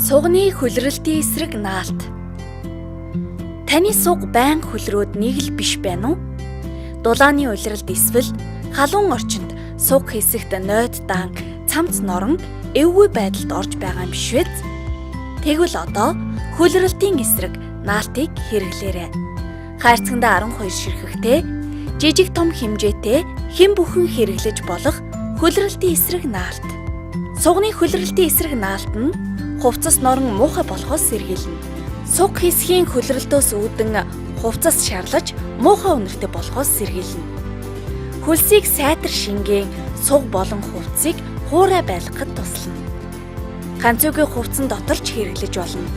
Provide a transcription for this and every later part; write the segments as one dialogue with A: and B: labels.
A: Сугны хөлрөлтийн эсрэг наалт. Таны суг байн хөлрөөд нэг л биш байна уу? Дулааны улиралд эсвэл халуун орчинд суг хэсэгт нойд даан цамц норон эвгүй байдалд орж байгаа юм биш үү? Тэгвэл одоо хөлрөлтийн эсрэг наалтыг хэрэглээрэй. Хайрцагндаа 12 ширхэгтэй, жижиг том хэмжээтэй хэн бүхэн хэрэглэж болох хөлрөлтийн эсрэг наалт. Сугны хөлрөлтийн эсрэг наалт нь хувцас норон муухай болохоос сэргийлнэ. Суг хэсгийн хөлрөлтөөс үүдэн хувцас шарлаж муухай үнэртэй болохоос сэргийлнэ. Хөлсийг сайтар шингээн суг болон хувцсыг хуурай байлгахад туслана. Ганцуугийн хувцсан дотор ч хэрэглэж болно.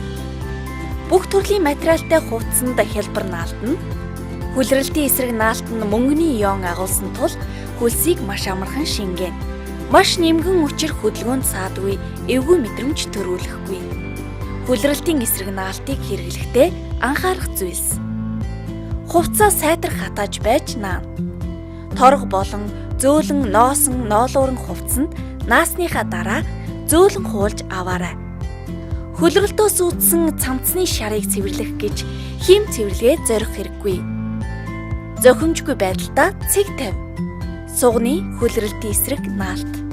A: Бүх төрлийн материалтай хувцсанд хялбар наалтна. Хөлрөлтийн эсрэг наалт нь мөнгөний ион агуулсан тул хөлсийг маш амархан шингээнэ. Маш нэмгэн учир хөдөлгөөнд саадгүй, эвгүй мэдрэмж төрүүлэхгүй. Хөлрөлтийн эсрэг наалтыг хэрэглэхдээ анхаарах зүйлс. Хувцаа сайтар хатааж байж наана. Торго болон зөөлөн ноосон ноолууран хувцсанд наасныхаа дараа зөөлөн хуулж аваарай. Хөлрөлтөөс үүдсэн цамцны шарыг цэвэрлэх гэж хийм цэвэрлэгээ зорих хэрэггүй. Зохимжгүй байдлаа цэг тавь. Сугны хөлрөлтийн эсрэг наалт.